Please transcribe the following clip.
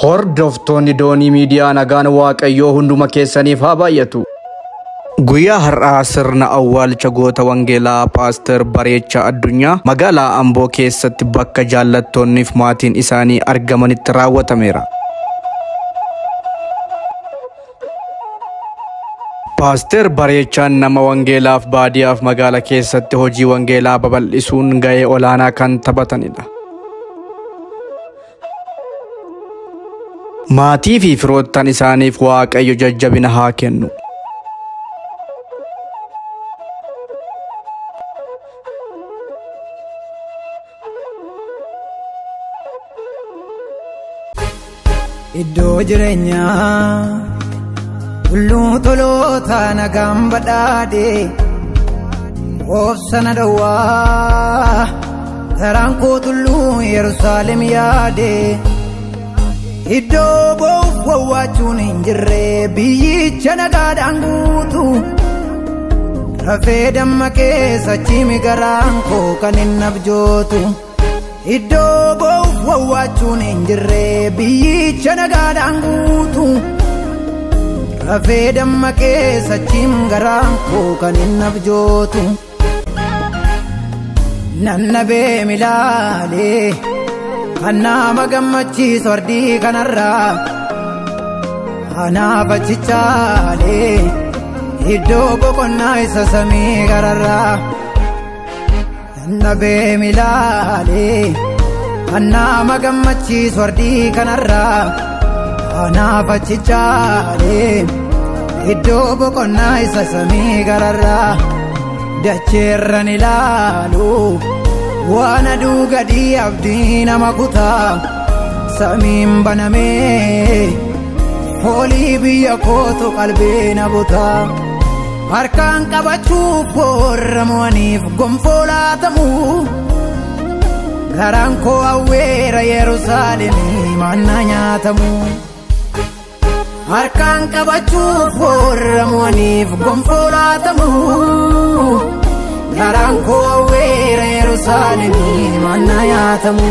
Hordoftoonni Doonii Miidiyaa, nagaan Waaqayyoo hunduma keessaniif haa baay'atu. Guyyaa har'aa sirna awwaalcha goota wangeelaa Paaster Bareechaa Addunyaa magaalaa Amboo keessatti bakka jaallattoonniif maatiin isaanii argamanitti raawwatameera. Paaster Bareechaan nama wangeelaaf baadiyyaaf magaala keessatti hojii wangeelaa babal'isuun ga'ee olaanaa kan taphatanidha. Maatii fi firoottan isaaniif Waaqayyo jajjabina haa kennu. Iddoo jireenyaa tulluu toloota nagaan badhaadhe, obsa na dhowwaa garaan koo tulluu Yerusaalem yaade. Iddoo boo'uuf wawwaachuun hin jirre, biyyicha nagaadhaan guutu, rafee dammaqee sachimi garaan koo kan hin abjootu. Iddoo boo'uuf wawwaachuun hin jirre, biyyicha nagaadhaan guutu, rafee dammaqee sachiim garaan koo kan hin abjootu. Nannabee milaalee kan nama gammachiisu ardii kanarraa, anaaf achichaalee iddoo boqonnaa isa samii gararraa. Nannabee milaalee kan nama gammachiisu ardii kanarraa, anaaf achichaalee iddoo boqonnaa isa samii gararraa. Dacheerran ilaalu waan aduu gadii abdii nama kutaa, samiin banamee foolii biyya kootu qalbii na butaa. Harkaan qabachuuf warra mo'aniif gonfoo laatamu, garaan koo awweera Yerusaalemii manna nyaatamu. Harkaan qabachuuf warra mo'aniif gonfoo laatamu, garaan koo awweera Yerusaalemii manna nyaatamu.